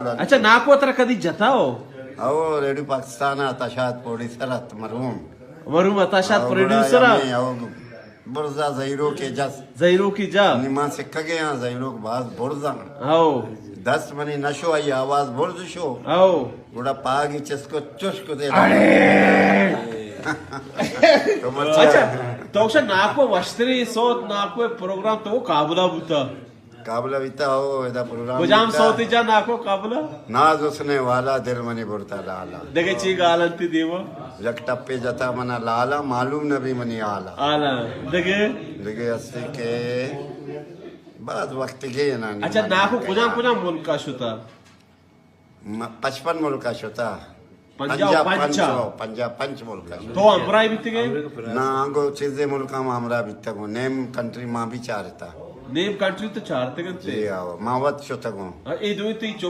اچھا، ناکو ترا کدی جتا ہو؟ او، ریڈیو پاکستان ءَ عطا شاد پروڈیوسر ات، مرحوم۔ مرحوم عطا شاد او، پروڈیوسر گڑا ات۔ ہمیں او برزا زہیروک ءَ جس۔ زہیروک ءَ جا۔ نی ما سکگے ہاں، زہیروک باز برزا۔ او۔ دست منی نشو، آئی آواز برز شو۔ او۔ گڑا پاگی چسکو چش کو دے۔ اڑے۔ تو مرچی اچھا، تو شا ناکو وشتری سوت، ناکو پروگرام تو کابلا بوتا۔ کابلا بیتا ہو، ادا پروگرام کجام بیتا۔ سوتی جا ناکو کابلا؟ ناز حسن والا دل منی برتا لالا۔ دگہ چی گالنتی دیما؟ یک ٹپے جتا منا لالا، معلوم نبی منی حالا۔ حالا۔ دگہ؟ دگہ ہستی کہ بعد وقت گئے نا۔ اچھا، ناکو کجام کجام ملکا شتا؟ م-، پچپن ملکا شتا۔ پنجاہ و پنچ۔ پنجاہ و پنچ، پنجاہ و پنچ ملکا شتا۔ تو ہمراہ بیتگے؟ نا، انگو چیزے ملکا ما ہمراہ بیتگوں۔ نیم کنٹری ما بھی چارتا۔ نیم کنٹری تو چارتگ انت؟ جی ہاں، ما وت شتگوں۔ ہاں، اے دوئیں تئی چو-